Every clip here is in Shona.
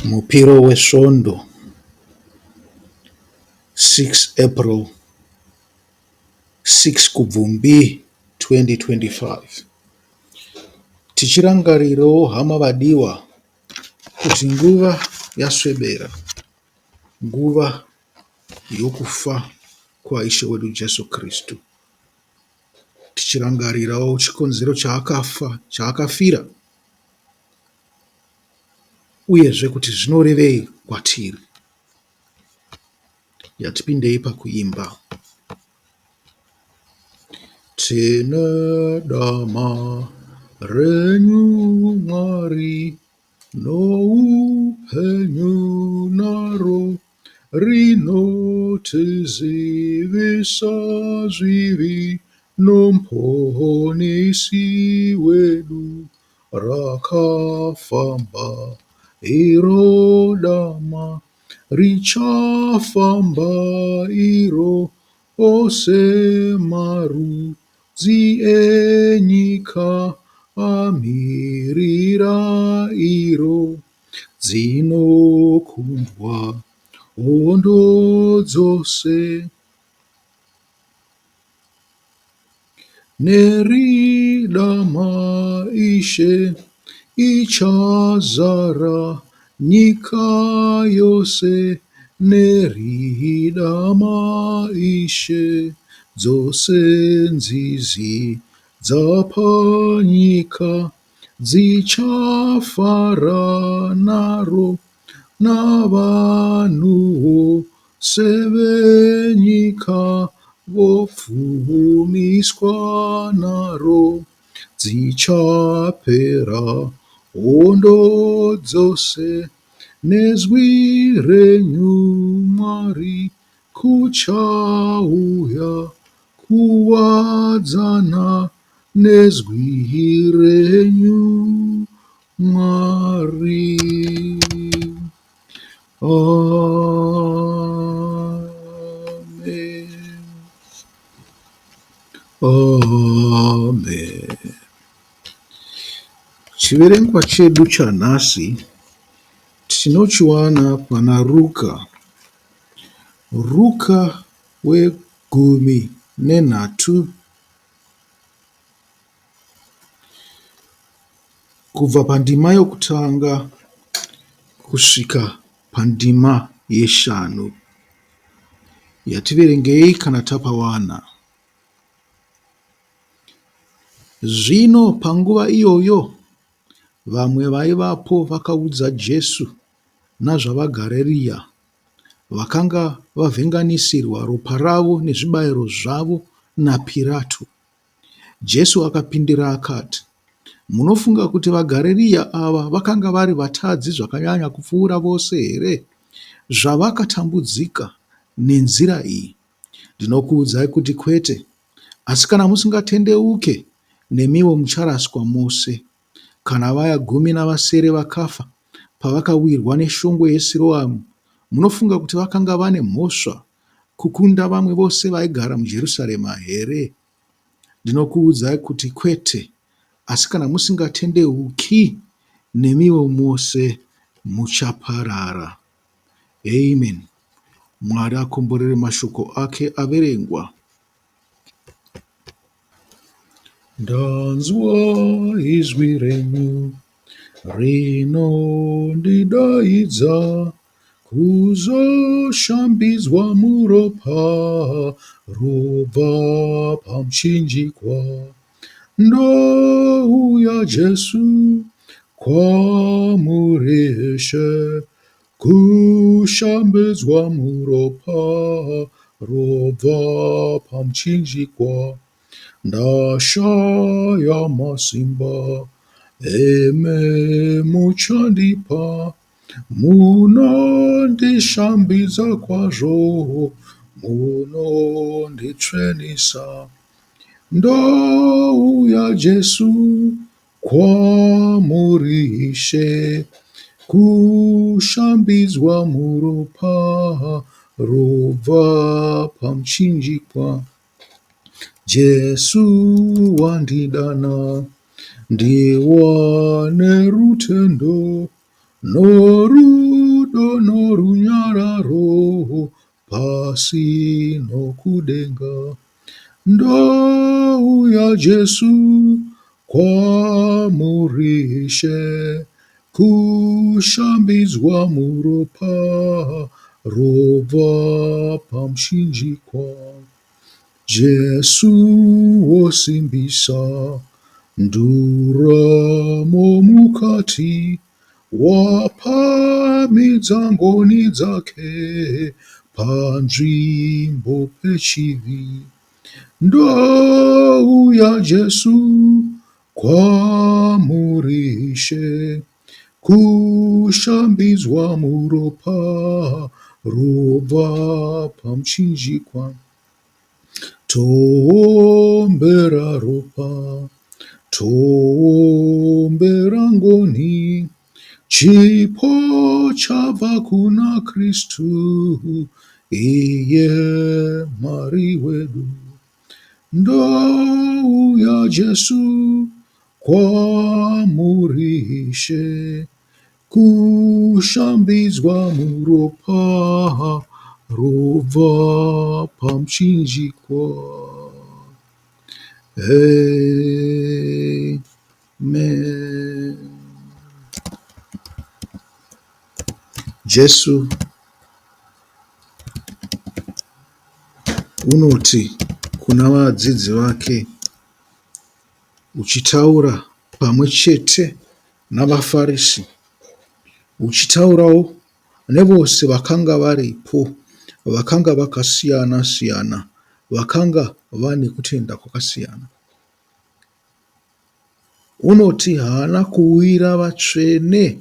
Mupiro weSvondo 6 April 6 Kubvumbi 2025. Tichirangarirawo hama vadiwa kuti nguva yaswebera, nguva yokufa kwaIshe wedu Jesu Kristu. Tichirangarirawo chikonzero chaakafa, chaakafira uyezve kuti zvinorevei kwatiri. Yatipindei pakuimba. Tine dama renyu Mwari noupenyu naro rinotizivisa zvivi noMuponisi wedu rakafamba iro dama richafamba iro ose marudzi enyika amirira iro dzinokundwa hondo dzose. Neridama Ishe ichazara nyika yose neridama Ishe dzose nzizi dzapanyika dzichafara naro navanhuwo sevenyika vopfumiswa naro dzichapera hondo dzose nezwi renyu Mwari kuchauya kuwadzana nezwi renyu Mwari. Amen. Amen. Chiverengwa chedu chanhasi tinochiwana pana Ruka. Ruka wegumi nenhatu Kubva pandima yokutanga kusvika pandima yeshanu. Yativerengei kana tapawana. Zvino panguva iyoyo vamwe vaivapo vakaudza Jesu nazvavaGarirea vakanga vavhenganisirwa ropa ravo nezvibayiro zvavo naPirato. Jesu akapindura akati, Munofunga kuti vaGarirea ava vakanga vari vatadzi zvakanyanya kupfuura vose here, zvavakatambudzika nenzira iyi? Ndinokuudzai kuti kwete, asi kana musingatendeuke, nemiwo mucharaswa mose. Kana vaya gumi navasere vakafa pavakawirwa neshongwe yeSiroamu, munofunga kuti vakanga vane mhosva kukunda vamwe vose vaigara muJerusarema here? Ndinokuudzai kuti kwete, asi kana musingatendeuki, nemiwo mose muchaparara. Amen. Mwari akomborere mashoko ake averengwa. Ndanzwa izwi renyu rinondidaidza Kuzoshambidzwa muropa robva pamuchinjikwa Ndouya Jesu kwamuri Ishe Kushambidzwa muropa robva pamuchinjikwa Ndashaya masimba imi muchandipa Munondishambidza kwazvo, munonditsvenesa. Ndouya Jesu kwamuri Ishe, kushambidzwa muropa robva pamuchinjikwa. Jesu wandidana ndiwane rutendo. Rudo norunyararo pasi nokudenga. Ndouya Jesu kwamuri Ishe, kushambidzwa muropa robva pamuchinjikwa. Jesu wosimbisa nduramo mukati, wapamhidza ngoni dzake panzvimbo pechivi. Ndouya Jesu kwamuri Ishe, kushambidzwa muropa robva pamuchinjikwa. Toombera ropa, toombera ngoni, chipo chabva kuna Kristu, iye Mwari wedu. Ndouya Jesu kwamuri Ishe, kushambidzwa muropa robva pamuchinjikwa. Amen. Jesu unoti kuna vadzidzi vake, uchitaura pamwe chete navaFarisi, uchitaurawo nevose vakanga varipo, vakanga vakasiyana siyana, vakanga vane kutenda kwakasiyana. Unoti haana kuuyira vatsvene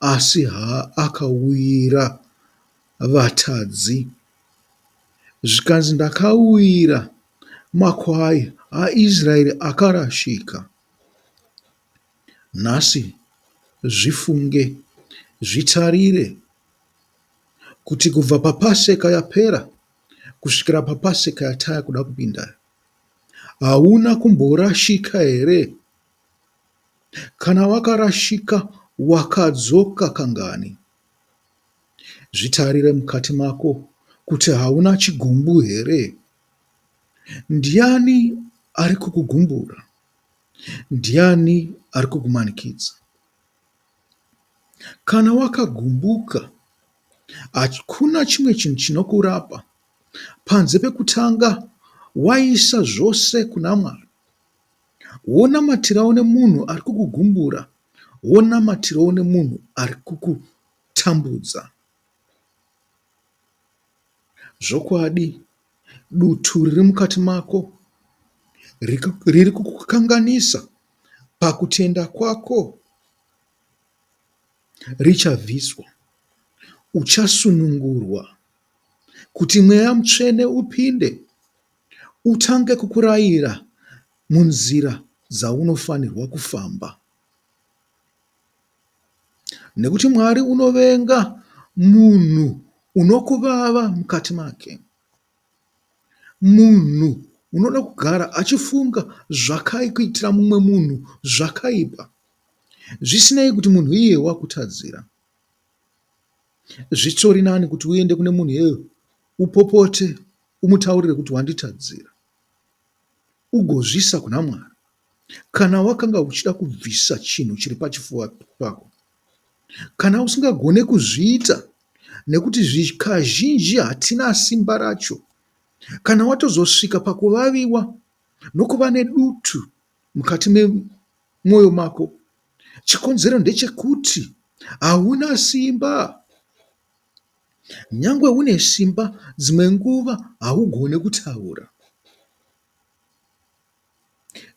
asi akauyira vatadzi. Zvikanzi ndakauyira makwai aIsraeri akarashika. Nhasi zvifunge, zvitarire kuti kubva paPaseka yapera kusvikira paPaseka yatava kuda kupinda, hauna kumborashika here? Kana wakarashika wakadzoka kangani? Zvitarire mukati mako kuti hauna chigumbu here? Ndiani ari kukugumbura? Ndiani ari kukumanikidza? Kana wakagumbuka, hakuna chimwe chinhu chinokurapa panze pekutanga waisa zvose kuna Mwari, wonamatirawo nemunhu ari kukugumbura, wonamatirawo nemunhu ari kukutambudza. Zvokwadi, dutu riri mukati mako riri kukukanganisa pakutenda kwako richabviswa. Uchasunungurwa kuti Mweya Mutsvene upinde utange kukurayira munzira dzaunofanirwa kufamba. Nekuti Mwari unovenga munhu unokuvava mukati make. Munhu unoda kugara achifunga zvakakuitira mumwe munhu zvakaipa. Zvisinei kuti munhu iyeye wakutadzira. Zvitori nani kuti uende kune munhu iyeyo upopote umutaurire kuti wanditadzira. Ugozviisa kuna Mwari. Kana wakanga uchida kubvisa chinhu chiri pachifuva pako. Kana usingagone kuzviita nekuti kazhinji hatina simba racho. Kana watozosvika pakuvaviwa nokuva nedutu mukati memwoyo mako, chikonzero ndechekuti hauna simba. Nyangwe une simba, dzimwe nguva haugone kutaura.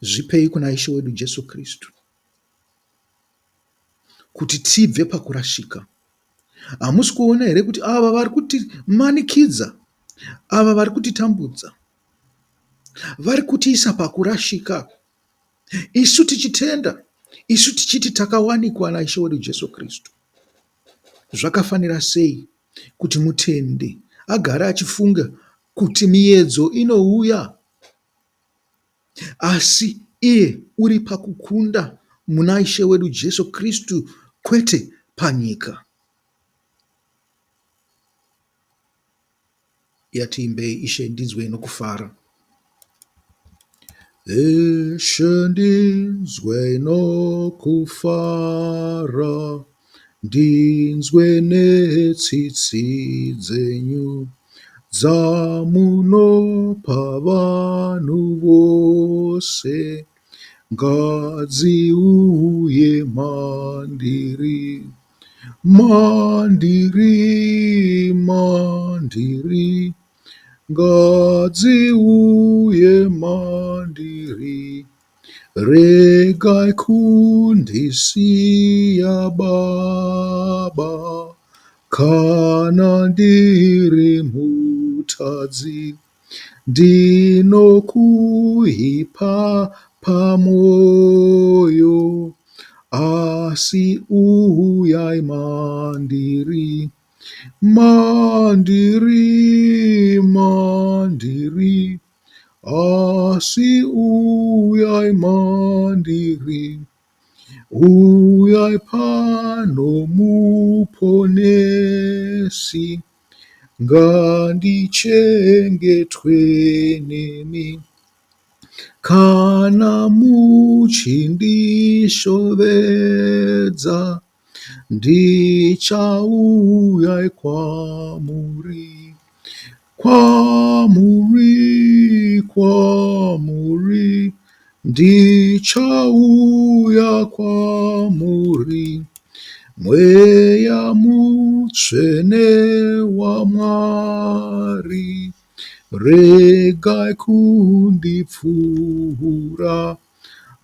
Zvipei kuna Ishe wedu Jesu Kristu kuti tibve pakurashika. Hamusi kuona here kuti ava vari kutimanikidza, ava vari kutitambudza, vari kutiisa pakurashika isu tichitenda, isu tichiti takawanikwa naIshe wedu Jesu Kristu. Zvakafanira sei kuti mutendi agare achifunga kuti miedzo inouya asi iye uri pakukunda muna Ishe wedu Jesu Kristu kwete panyika. Yatiimbei Ishe ndinzwei nokufara. Ishe ndinzwei nokufara, ndinzwe netsitsi dzenyu dzamunopa vanhu vose, ngadziuye mandiri, mandiri, mandiri, ngadziuye mandiri. Regai kundisiya Baba, kana ndiri mutadzi, ndinokuipa pamwoyo, asi uyai mandiri, mandiri, mandiri, asi uyai mandiri, uyai pano muponesi, ngandichengetwe nemi. Kana muchindishovedza, ndichauya kwamuri, kwamuri, kwamuri, ndichauya kwamuri. Mweya Mutsvene waMwari, regai kundipfuura,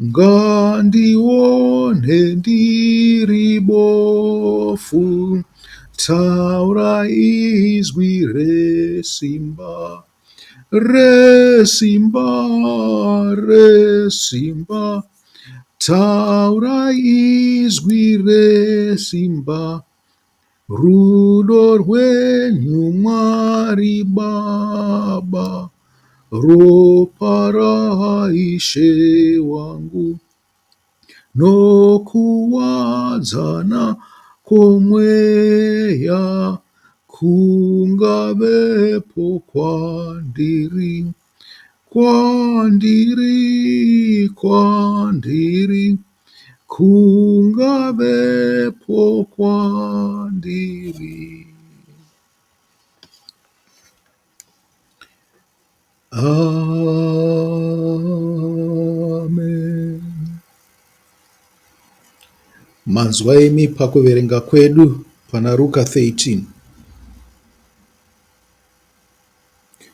ngandione ndiri bofu, taurai izwi resimba, resimba, resimba, taurai izwi resimba, Rudo rwenyu Mwari Baba, ropa raIshe wangu, nokuwadzana kwomweya kungavepo kwandiri, kwandiri, kwandiri. Kungavepo kwandiri. Amen. Manzwa imi pakuverenga kwedu pana Ruka 13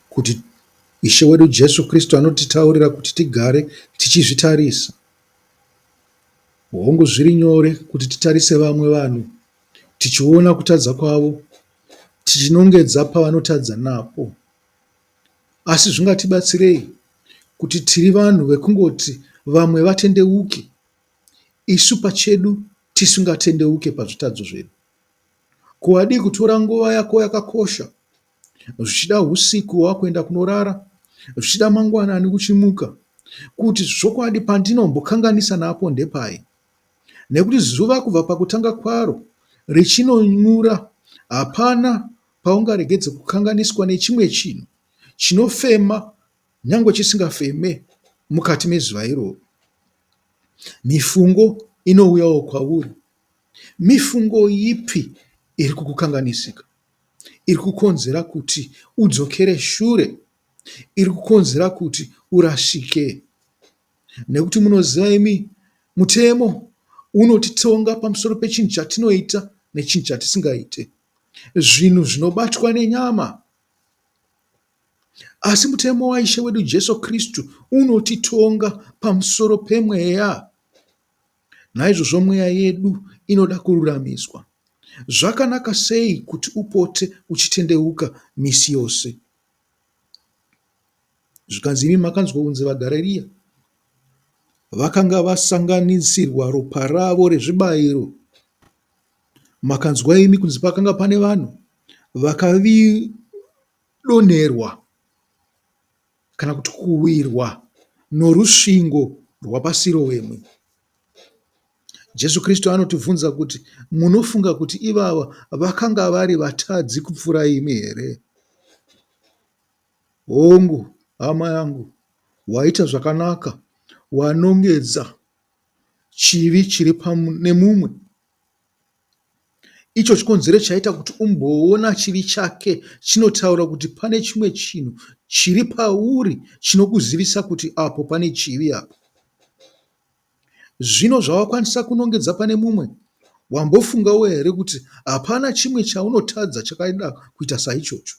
kuti Ishe wedu Jesu Kristu anotitaurira kuti tigare tichizvitarisa. Hongu zviri nyore kuti titarise vamwe vanhu tichiona kutadza kwavo, tichinongedza pavanotadza napo. Asi zvingatibatsirei kuti tiri vanhu vekungoti vamwe vatendeuke isu pachedu tisingatendeuke pazvitadzo zvedu? Ko wadii kutora nguva yako yakakosha zvichida husiku wakuenda kunorara, zvichida mangwanani uchimuka, kuti zvokwadi pandinombokanganisa napo ndepai? Nekuti zuva kubva pakutanga kwaro richinonyura hapana paungaregedze kukanganiswa nechimwe chinhu chinofema nyangwe chisingafeme mukati mezuva iroro. Mifungo inouyawo kwauri. Mifungo ipi iri kukukanganisika? Iri kukonzera kuti udzokere shure? Iri kukonzera kuti urasike? Nekuti munoziva imi, mutemo unotitonga pamusoro pechinhu chatinoita nechinhu chatisingaite. Zvinhu zvinobatwa nenyama. Asi mutemo waIshe wedu Jesu Kristu unotitonga pamusoro pemweya. Naizvozvo mweya yedu inoda kururamiswa. Zvakanaka sei kuti upote uchitendeuka misi yose. Zvikanzi imi makanzwa kunzi vaGareriya vakanga vasanganisirwa ropa ravo rezvibayiro. Makanzwa imi kunzi pakanga pane vanhu vakavidonherwa kana kuti kuwirwa norusvingo rwapaSirowemi. Jesu Kristu anotibvunza kuti, Munofunga kuti ivava vakanga vari vatadzi kupfuura imi here? Hongu, hama yangu, waita zvakanaka, wanongedza chivi chiri pane mumwe. Icho chikonzero chaita kuti umboona chivi chake chinotaura kuti pane chimwe chinhu chiri pauri chinokuzivisa kuti apo pane chivi apo. Zvino zvawakwanisa kunongedza pane mumwe, wambofungawo here kuti hapana chimwe chaunotadza chakaida kuita saichocho?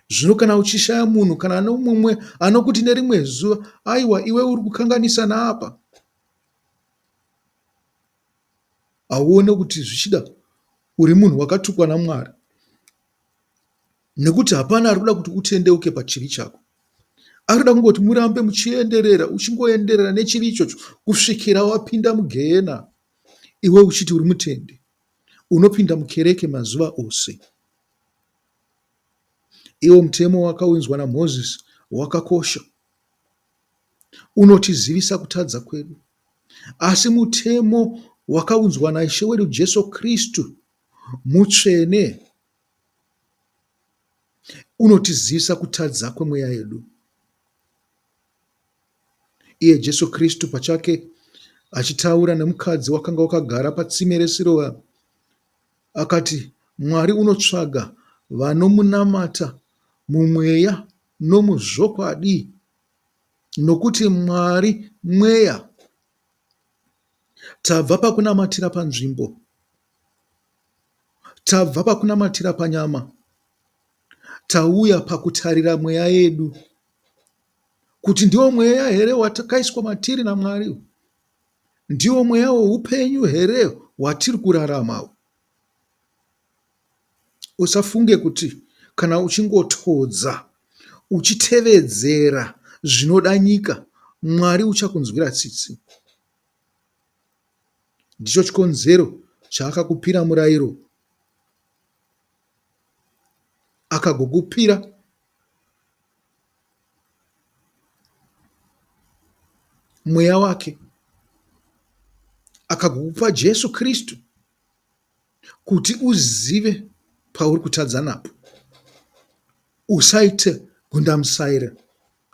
Zvino kana uchishaya munhu kana nomumwe anokuti nerimwe zuva, aiwa iwe uri kukanganisa naapa, hauone kuti zvichida uri munhu wakatukwa naMwari nekuti hapana ari kuda kuti utendeuke pachivi chako. Ari kuda kungoti murambe muchienderera uchingoenderera nechivi ichocho kusvikira wapinda mugehena iwe uchiti uri mutendi unopinda mukereke mazuva ose. Iwo mutemo wakaunzwa naMozisi wakakosha. Unotizivisa kutadza kwedu. Asi mutemo wakaunzwa naIshe wedu Jesu Kristu mutsvene unotizivisa kutadza kwemweya yedu. Iye Jesu Kristu pachake achitaura nemukadzi wakanga wakagara patsime reSiroa akati, Mwari unotsvaga vanomunamata mumweya nomuzvokwadi, nokuti Mwari mweya. Tabva pakunamatira panzvimbo, tabva pakunamatira panyama, tauya pakutarira mweya yedu kuti ndiwo mweya here watakaiswa matiri naMwari? Ndiwo mweya woupenyu here watiri kurarama? Usafunge kuti kana uchingotodza uchitevedzera zvinoda nyika, Mwari uchakunzwira tsitsi. Ndicho chikonzero chaakakupira murayiro, akagokupira mweya wake, akagokupa Jesu Kristu kuti uzive pauri kutadza napo. Usaite gundamusaira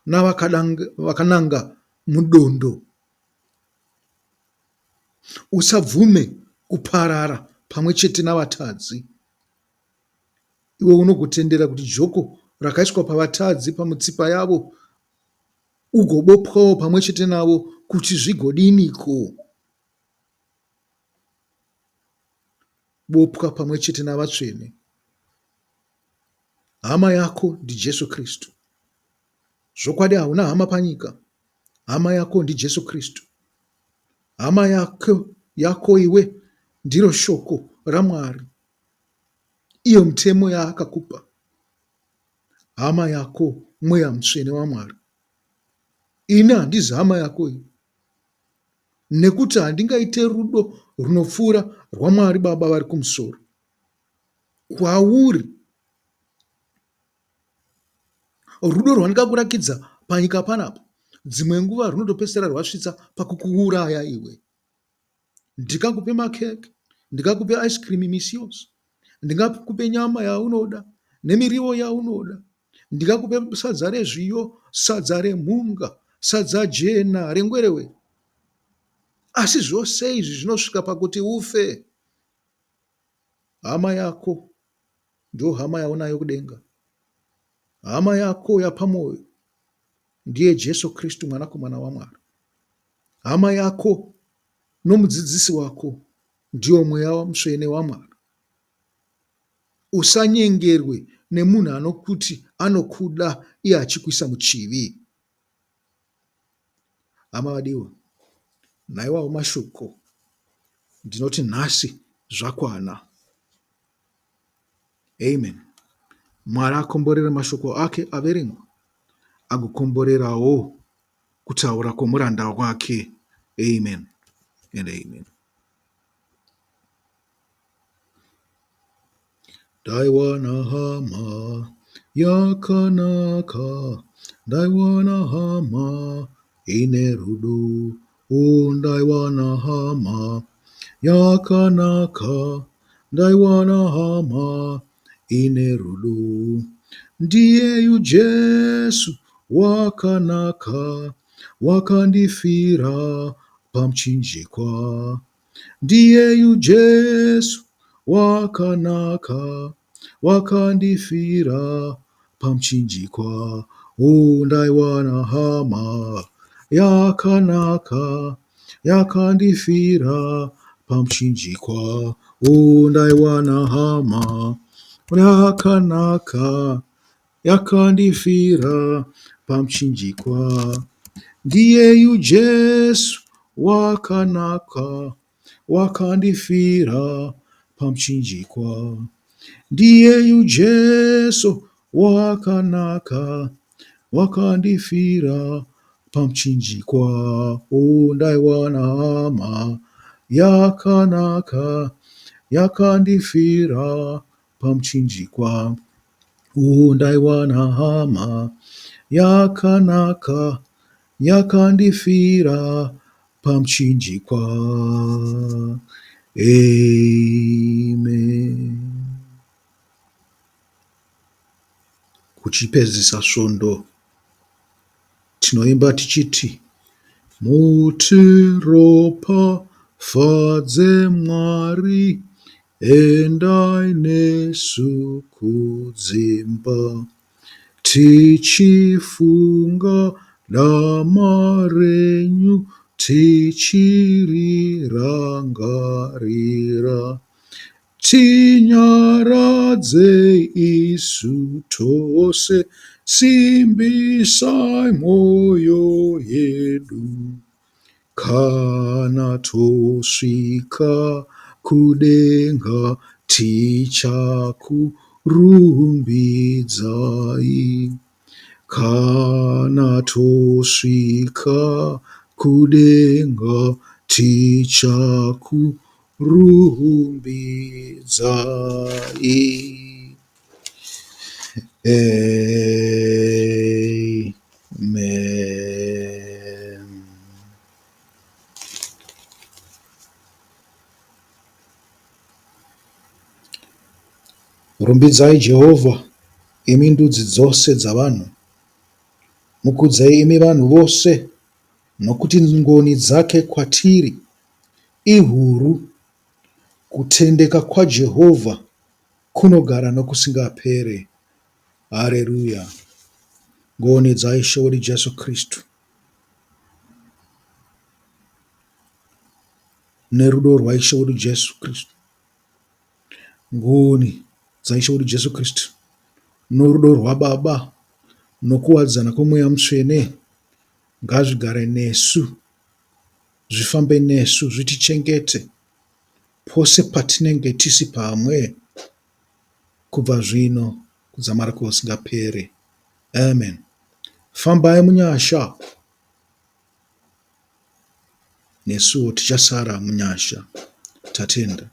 navakananga mudondo. Usabvume kuparara pamwe chete navatadzi. Iwe unogotendera kuti joko rakaiswa pavatadzi pamutsipa yavo ugobopwawo pamwe chete navo kuti zvigodiniko? Bopwa pamwe chete navatsvene. Hama yako ndiJesu Kristu. Zvokwadi hauna hama panyika. Hama yako ndiJesu Kristu. Hama yako, yako iwe ndiro shoko raMwari. Iyo mutemo yaakakupa. Hama yako mweya mutsvene waMwari. Ini handizi hama yako ini. Nekuti handingaite rudo runopfuura rwaMwari Baba vari kumusoro. Kwauri. Rudo rwandingakurakidza panyika panapa dzimwe nguva runotopedzisira rwasvitsa pakukuuraya iwe. Ndingakupe makeke, ndingakupe ice cream misi yose, ndingakupe nyama yaunoda nemiriwo yaunoda, ndingakupe sadza rezviyo, sadza remhunga, sadza jena rengwerewere. Asi zvose izvi zvinosvika pakuti ufe. Hama yako Ndiyo hama yaunayo kudenga. Hama yako yapamwoyo ndiye Jesu Kristu Mwanakomana waMwari. Hama yako nomudzidzisi wako ndiwo Mweya Mutsvene waMwari. Usanyengerwe nemunhu anokuti anokuda iye achikuisa muchivi. Hama vadiwa, naiwawo mashoko ndinoti nhasi zvakwana. Amen. Mwari akomborere mashoko ake averengwa, agokomborerawo kutaura kwomuranda wake. Amen and amen. Ndaiwana hama yakanaka, ndaiwana hama ine rudo, o ndaiwana hama yakanaka, ndaiwana hama ine rudo. Ndiyeyu Jesu wakanaka, wakandifira pamuchinjikwa. Ndiyeyu Jesu wakanaka, wakandifira pamuchinjikwa. O ndaiwana hama yakanaka, yakandifira pamuchinjikwa. O ndaiwana hama yakanaka, yakandifira pamuchinjikwa. Ndiyeyu Jesu wakanaka, wakandifira pamuchinjikwa. Ndiyeyu Jesu wakanaka, wakandifira pamuchinjikwa. O ndaiwana hama yakanaka, yakandifira pamuchinjikwa. O ndaiwana hama yakanaka, yakandifira pamuchinjikwa. Amen. Kuchipedzisa svondo tinoimba tichiti mutiropafadze Mwari endai nesu kudzimba Tichifunga dama renyu tichirirangarira. Tinyaradzei isu tose, simbisai mwoyo yedu. Kana tosvika kudenga tichakurumbidzai. Kana tosvika kudenga tichakurumbidzai. Amen. Rumbidzai Jehovha, imi ndudzi dzose dzavanhu. Mukudzei imi vanhu vose, nokuti ngoni dzake kwatiri ihuru. Kutendeka kwaJehovha kunogara nokusingapere. Hareruya! Ngoni dzaIshe wedu Jesu Kristu nerudo rwaIshe wedu Jesu Kristu, ngoni dzaIshe wedu Jesu Kristu norudo rwaBaba nokuwadzana kwoMweya Mutsvene ngazvigare nesu, zvifambe nesu, zvitichengete pose patinenge tisi pamwe kubva zvino kudzamara kusingapere. Amen. Fambai munyasha. Nesuwo tichasara munyasha. Tatenda.